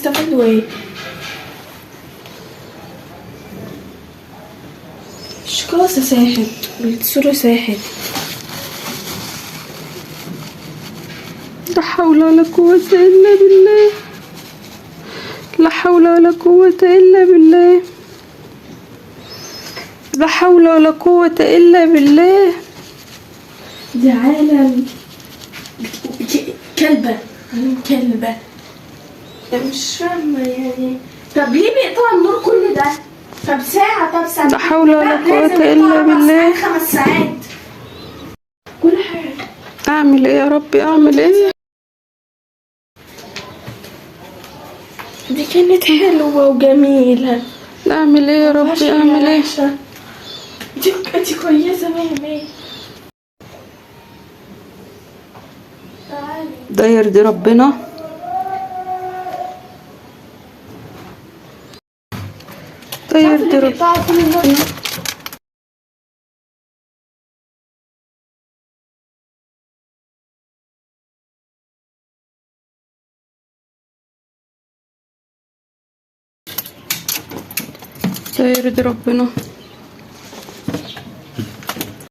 هيستفادوا ايه؟ الشوكولاتة ساحت والصورة ساحت. لا حول ولا قوة إلا بالله، لا حول ولا قوة إلا بالله، لا حول ولا قوة إلا بالله. دي عالم كلبة، عالم كلبة. مش فاهمة يعني. طب ليه بيقطعوا النور كل ده؟ طب ساعة، طب ساعتين. لا حول ولا لا، قوة لازم إلا يقطعوا 4 بالله. ساعات، 5 ساعات، كل حاجة. أعمل إيه يا ربي؟ أعمل إيه؟ دي كانت حلوة وجميلة. أعمل إيه يا ربي؟ أعمل إيه؟ وحشة. دي كويسة مية مية. تعالي. ده يرضي ربنا؟ ده يرضي ربنا؟ بيقطعوا كل النور. ده يرضي ربنا؟